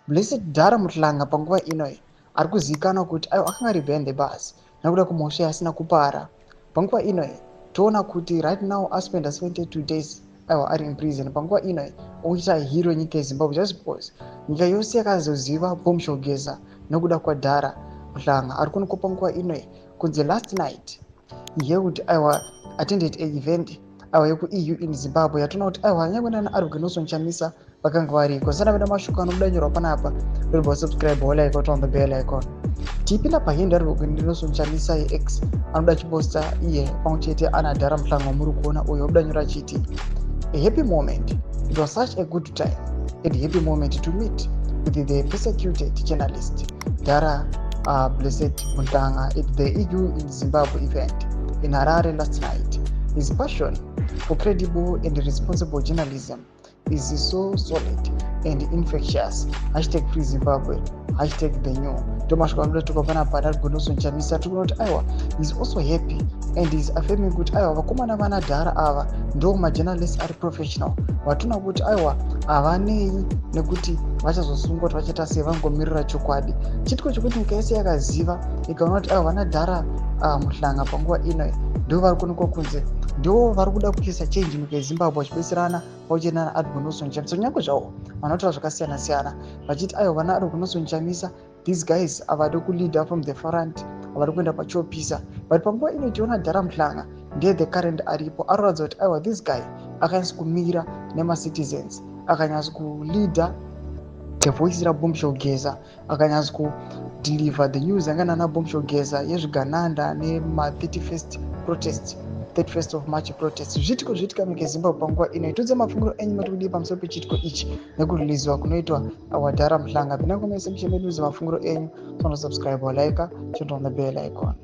Blessed Dhara Mhlanga panguva ino ari kuzivikanwa kuti aiwa, akanga ari behind the bars nekuda kwemhosva yaasina kupara. Panguva ino toona kuti right now aspenda 72 days, aiwa, ari in prison. Panguva ino oita hero nyika yeZimbabwe just because nyika yose yakazoziva Bombshell Geza nekuda kwaDhara Mhlanga. Ari kuonekwa panguva ino kunzi last night he held, aiwa, attended a event, aiwa, yekuEU in Zimbabwe, yatoona kuti, aiwa, nyange nana Advocate Nelson Chamisa vakanga variko. Sana veda mashoko anobuda nyorwa panapa, ndobva subscribe, wolike, on the bell icon. Tipinda pahandle Advocate Nelson Chamisa yeX, anoda achiposta iye pamwe chete ana Dhara Muhlanga wamuri kuona uyo. Obuda nyora achiti, "A happy moment. It was such a good time and happy moment to meet with the persecuted journalist Dara Blessed Mhlanga at the EU in Zimbabwe event in Harare last night. His passion for credible and responsible journalism is so solid and infectious. #FreeZimbabwe, #TheNew." Ndomasvika anoda tuka panapa Advocate Chamisa. Tiri kuona kuti, aiwa, is also happy and is affirming kuti, aiwa, vakomana vana Dhara ava ndo majournalist ari professional, vatona kuti, aiwa, havanei nekuti vachazosungwa, kuti vachaita sei, vangomirira chokwadi. Chitiko chekuti nyika yese yakaziva ikaona kuti, aiwa, vana Dhara Muhlanga panguva ino ndo vari kuonekwa kunze, ndo vari kuda kuisa change munyika yeZimbabwe, vachibetserana pauchena naAdvocate Nelson Chamisa. Kunyange zvavo vanotaura zvakasiyana siyana vachiti, aiwa, vana Advocate Nelson Chamisa, these guys havadi kuleader from the front, havadi kuenda pachopisa, but panguva ino tiona Dhara Muhlanga ndiye the current aripo, aroratidza kuti, aiwa, this guy akanyatsa kumira nemacitizens, akanyatsa kuleader the voice raBombshell Geza, akanyatsa kudeliver the news anga nana Bombshell Geza yezvigananda nema31st protest, 31st of March protest. Zviitiko zviitika munyika yeZimbabwe panguva ino. Itudze mafungiro enyu, mati kudii pamusoro pechiitiko ichi nekureleaswa kunoitwa waDhara Muhlanga? Pinda comment section medu, mafungiro enyu. Tonosubscribe, like, turn on the bell icon.